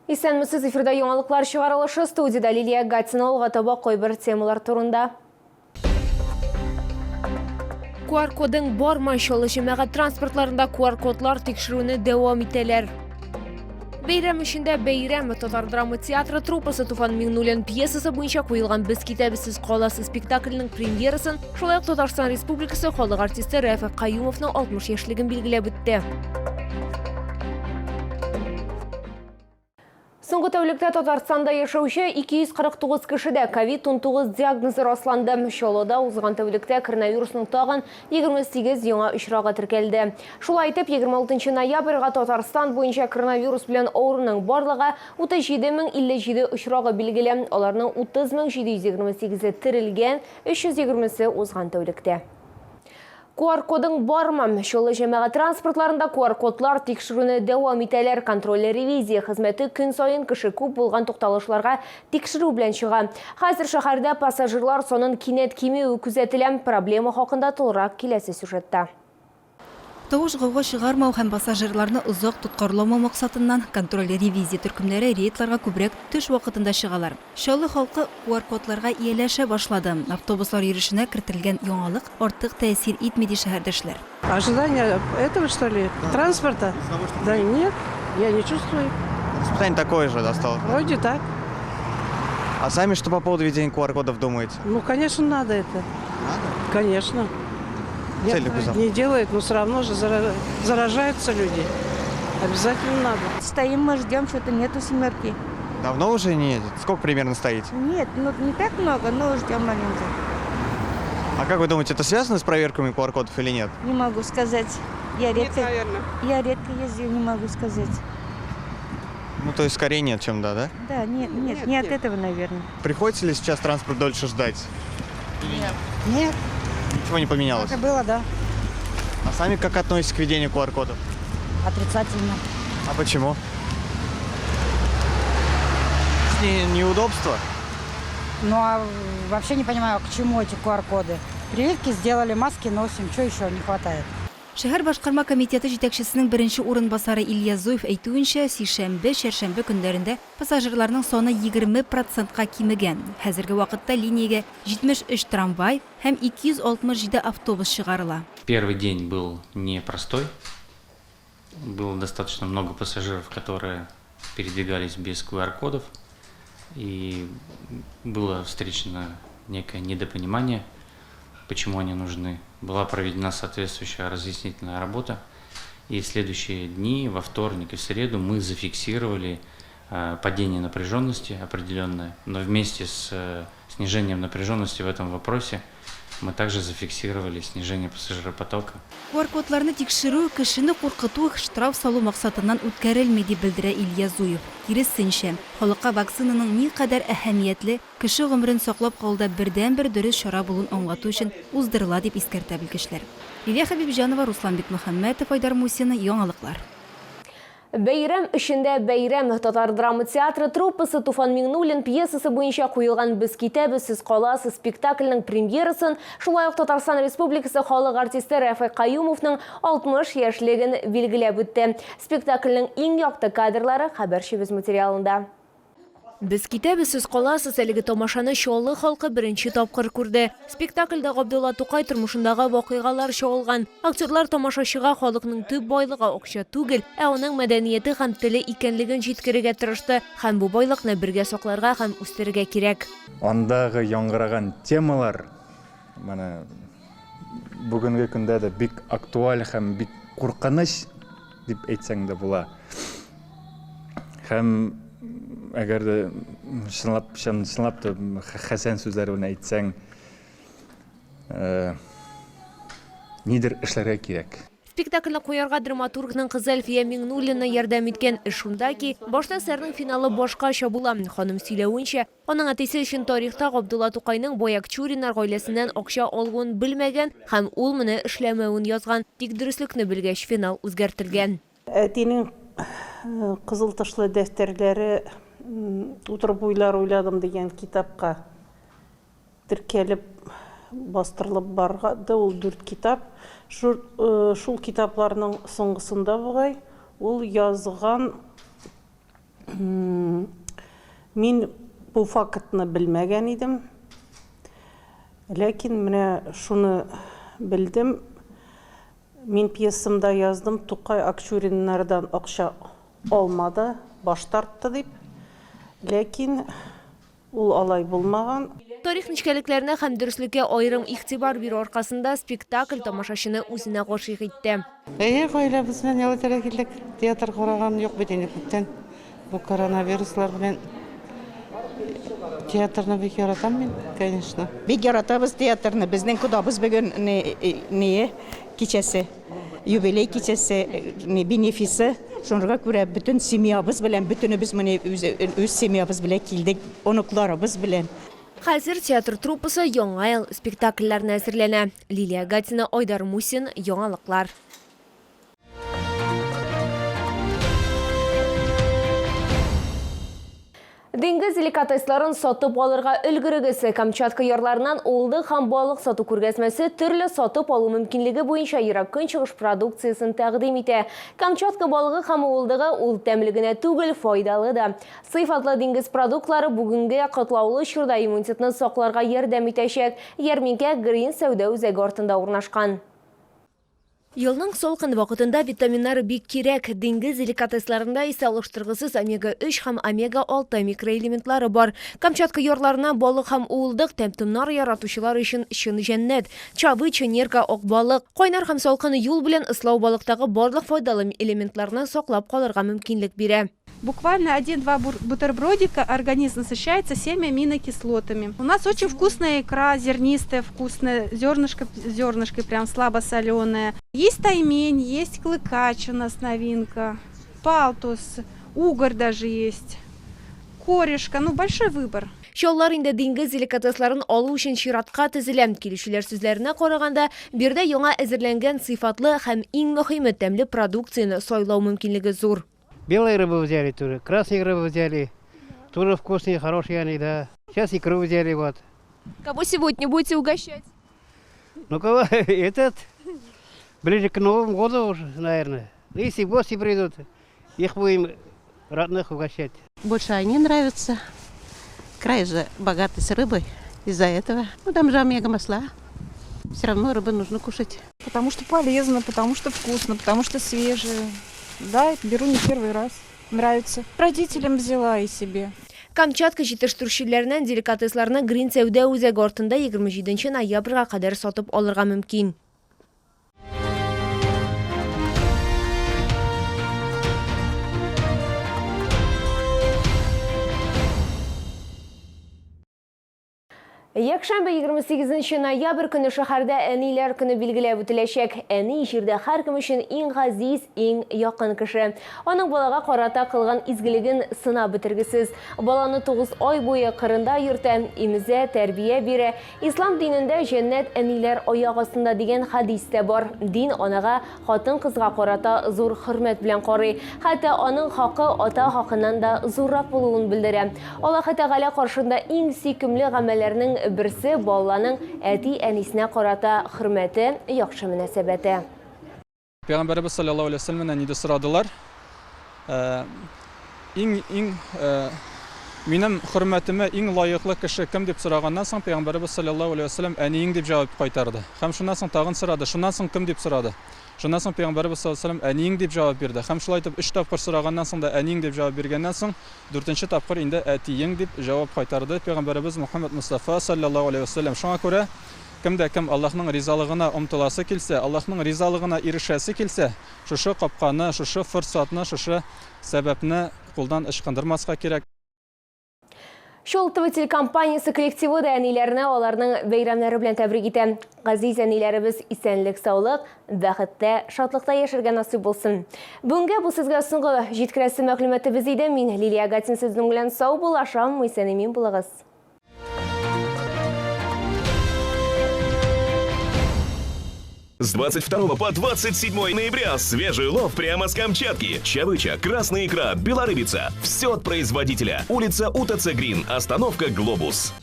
Исәнмесез, эфирда яңалыклар чыгарылышы, студиядә Лилия Гатина. Алга таба кайбер темалар турында. QR-кодың бармы? Чаллы җәмәгать транспортларында QR-кодлар тикшерүне дәвам итәләр. Бәйрәм эчендә бәйрәм. Татар драма театры труппасы Туфан Миңнуллин пьесасы буенча куелган Без китәбез, сез каласыз спектакленең премьерасын, шулай ук Татарстан Республикасы халык артисты Рәфыйк Каюмовның 60 яшьлеген билгеләп үтте. Соңгы тәүлектә Татарстанда яшәүче 249 кешедә COVID-19 диагнозы расланды. Чаллыда узган тәүлектә коронавирусның тагын 28 яңа очрагы теркәлде. Шулай итеп, 26 ноябрьгә Татарстан буенча коронавирус белән авыруның барлыгы 37057 очрагы билгеле. Аларның 30728-е терелгән, 320-се узган тәүлектә. QR-кодың бармы? Чаллы җәмәгать транспортларында QR-кодлар тикшерүне дәвам итәләр. Контроль-ревизия хезмәте көн саен кеше күп булган тукталышларга тикшерү белән чыга. Хәзер шәһәрдә пассажирлар санын кинәт кимүе күзәтелә. Проблема хакында тулырак киләсе сюжетта. Тавыш-гауга чыгармау һәм пассажирларны озак тоткарламау максатыннан, контроль-ревизия төркемнәре рейдларга күбрәк төш вакытында чыгалар. Чаллы халкы QR-кодларга ияләшә башлады. Автобуслар йөрешенә кертелгән яңалык артык тәэсир итми, ди шәһәрдәшләр. Ожидание этого, что ли, транспорта? Да нет, я не чувствую. Расписание такое же досталось? Вроде так. А сами что по поводу введения QR-кодов думаете? Ну, конечно, надо это. Надо? Конечно. Цель Не делают, но все равно же заражаются люди. Обязательно надо. Стоим мы, ждем, что-то нету семерки. Давно уже не едет? Сколько примерно стоите? Нет, ну не так много, но ждем маленько. А как вы думаете, это связано с проверками QR-кодов или нет? Не могу сказать. Я редко, нет, наверное. Я редко езжу, не могу сказать. Ну, то есть скорее нет, чем да, да? Да, нет, нет, нет, не от этого, наверное. Приходится ли сейчас транспорт дольше ждать? Или нет? Нет. Ничего не поменялось? Так и было, да. А сами как относитесь к введению QR-кодов? Отрицательно. А почему? Не, неудобство? Ну, а вообще не понимаю, к чему эти QR-коды. Прививки сделали, маски носим, что еще не хватает? Шәһәр башкарма комитеты җитәкчесенең беренче урынбасары Илья Зуев әйтүенчә, сишәмбе, чәршәмбе көннәрендә пассажирларның саны 20 процентка кимегән. Хәзерге вакытта линиягә 73 трамвай һәм 267 автобус чыгарыла. Первый день был непростой. Было достаточно много пассажиров, которые передвигались без QR-кодов. И было встречено некое недопонимание, почему они нужны. Была проведена соответствующая разъяснительная работа. И в следующие дни, во вторник и в среду, мы зафиксировали падение напряженности определенное. Но вместе с снижением напряженности в этом вопросе мы также зафиксировали снижение пассажиропотока. QR-кодларны тикшерү кешене куркыту, штраф салу максатыннан үткәрелми, дип белдерә Илья Зуев. Киресенчә, халыкка вакцинаның никадәр әһәмиятле, кеше гомерен саклап калуда бердәнбер дөрес чара булуын аңлату өчен уздырыла, дип искәртә белгечләр. Лилия Хәбибҗанова, Руслан Бикмөхәммәтов, Айдар Мусин, Яңалыклар. Бәйрәм эчендә бәйрәм. Татар драма театры труппасы Туфан Миңнуллин пьесасы буенча куелган Без китәбез, сез каласыз спектакльнең премьерасын, шулай ук Татарстан Республикасы халык артисты Рәфыйк Каюмовның 60 яшьлеген билгеләп үтте. Спектакльнең иң якты кадрлары хәбәрчебез материалында. Без китәбез, сез каласыз әлеге тамашаны Чаллы халкы беренче тапкыр күрде. Спектакльдә Габдулла Тукай тормышындагы вакыйгалар чагылган. Актерлар тамашачыга халыкның төп байлыгы акча түгел, ә аның мәдәнияте һәм теле икәнлеген җиткерергә тырышты. Һәм бу байлыкны бергә сакларга һәм үстерергә кирәк. Андагы яңгыраган темалар менә бүгенге көндә дә бик актуаль һәм бик куркыныч дип әйтсәң дә була. Һәм әгәр дә чынлап, чын, чынлап та Хәсән сүзләре белән әйтсәң, э, нидер эшләргә кирәк. Спектакльне куярга драматургның кызы Әлфия Миңнуллина ярдәм иткән. Эш шунда ки, башта әсәрнең финалы башкача була. Ханым сөйләвенчә, аның әтисе өчен тарихта Габдулла Тукайның бай Акчуриннар гаиләсеннән акча алуын белмәгән һәм ул моны эшләмәвен язган. Тик дөреслекне белгәч, финал үзгәртелгән. Әтинең кызыл тышлы дәфтәрләре Утырып уйлар уйладым дигән китапка теркәлеп бастырылып барды. Ул дүрт китап. Шул, шул китапларның соңгысында бугай ул язган. Мин бу фактны белмәгән идем. Ләкин менә шуны белдем, мин пьесамда яздым, Тукай Акчуриннардан акча алмады, баш тартты дип. Ләкин ул алай булмаган. Тарих нечкәлекләренә һәм дөреслеккә аерым игътибар бирү аркасында спектакль тамашачыны үзенә гашыйк итте. Әйе, гаиләбез белән ял итәргә килдек. Театр караган юк бит инде күптән. Бу коронавируслар белән театрны бик яратам мин, конечно. Бик яратабыз театрны. Безнең кодабыз бүген ние кичәсе, юбилей кичәсе, бенефисы. Шунырга күрә бөтен семьябыз белән, бөтенебез менә үз семьябыз белән килдек, оныкларыбыз белән. Хәзер театр труппасы Яңа ел спектакльләренә әзерләнә. Лилия Гатина, Айдар Мусин, Яңалыклар. Диңгез деликатесларын сатып алырга өлгерегез. Камчатка ярларыннан уылдык һәм балык сату күргәзмәсе төрле сатып алу мөмкинлеге буенча Ерак Көнчыгыш продукциясен тәкъдим итә. Камчатка балыгы һәм уылдыгы ул тәмле генә түгел, файдалы да. Сыйфатлы диңгез продуктлары бүгенге катлаулы чорда иммунитетны сакларга ярдәм итәчәк. Ярминкә Грин сәүдә үзәге артында урнашкан. Елның салкын вакытында витаминнар бик кирәк. Диңгез деликатесларында исә алыштыргысыз омега-3 һәм омега-6 микроэлементлары бар. Камчатка ярларына балык һәм уылдык тәм-томнар яратучылар өчен чын җәннәт. Чавыча, нерка, ак балык. Кайнар һәм салкын юл белән ыслау балыктагы барлык файдалы элементларны саклап калырга мөмкинлек бирә. Буквально один-два бутербродика организм насыщается всеми аминокислотами. У нас очень вкусная икра, зернистая, вкусная, зернышко, зернышко прям слабо соленое. Есть таймень, есть клыкач у нас новинка, палтус, угорь даже есть, корешка, ну большой выбор. Чаллар инде диңгез деликатесларын алу өчен чиратка тезелә. Килүчеләр сүзләренә караганда, биредә яңа әзерләнгән сыйфатлы һәм иң мөһиме тәмле продукцияне сайлау мөмкинлеге зур. Белые рыбы взяли тоже, красные рыбы взяли. Тоже вкусные, хорошие они, да. Сейчас икру взяли вот. Кого сегодня будете угощать? Ну кого, этот, ближе к Новому году уже, наверное. Если гости придут, их будем родных угощать. Больше они нравятся. Край же богатый с рыбой из-за этого. Ну, там же омега-масла. Все равно рыбу нужно кушать. Потому что полезно, потому что вкусно, потому что свежее. Да, беру не первый раз. Нравится. Родителям взяла и себе. Камчатка җитештерүчеләреннән деликатесларны Грин сәүдә үзәге артында 27 ноябрьгә кадәр сатып алырга мөмкин. Якшәмбе 28 ноябрь көне шәһәрдә Әниләр көне билгеләп үтеләчәк. Әни җирдә һәркем өчен иң газиз, иң якын кеше. Аның балага карата кылган изгелеген сынап бетергесез. Баланы 9 ай буе кырында йөртә, имезә, тәрбия бирә. Ислам динендә җәннәт әниләр аяк астында дигән хәдис тә бар. Дин анага, хатын-кызга карата зур хөрмәт белән карый. Хәтта аның хакы ата хакыннан да зуррак булуын белдерә. Аллаһы Тәгалә каршында иң сөйкемле гамәлләрнең берсе балаланың әти-әнисенә карата хөрмәте, яхшы мөнәсәбәте. Пәйгамбәребез салләллаһу алейһи ва сәлләмнән нидер сорадылар. Иң иң минем хөрмәтемә иң лаеклы кеше кем дип сораганнан соң пәйгамбәребез салләллаһу алейһи ва сәлләм әниең дип җавап кайтарды. Һәм шуннан соң тагын сорады, шуннан соң кем дип сорады. Шуннан соң пәйгамбәребез салләллаһу алейһи ва сәлләм әниең дип җавап бирде. Һәм шулай итеп өч тапкыр сораганнан соң да әниең дип җавап биргәннән соң, дүртенче тапкыр инде әтиең дип җавап кайтарды пәйгамбәребез Мухаммәд Мостафа салләллаһу алейһи ва сәлләм. Шуңа күрә Кем дә кем Аллаһның ризалыгына омтыласы килсә, Аллаһның ризалыгына ирешәсе килсә, шушы капканы, шушы форсатны, шушы сәбәпне кулдан ычкындырмаска кирәк. Чолтово телекомпаниясе коллективы да әниләрне аларның бәйрәмнәре белән тәбрик итә. Газиз әниләребез исәнлек-саулык, бәхеттә, шатлыкта яшәргә насыйп булсын. Бүгенгә бу сезгә соңгы җиткерәсе мәгълүматыбыз иде. Мин Лилия Гатин сезнең белән саубуллашам. Исән-имин булыгыз. С 22 по 27 ноября свежий улов прямо с Камчатки. Чавыча, красная икра, белорыбица. Все от производителя. Улица УТЦ Грин. Остановка «Глобус».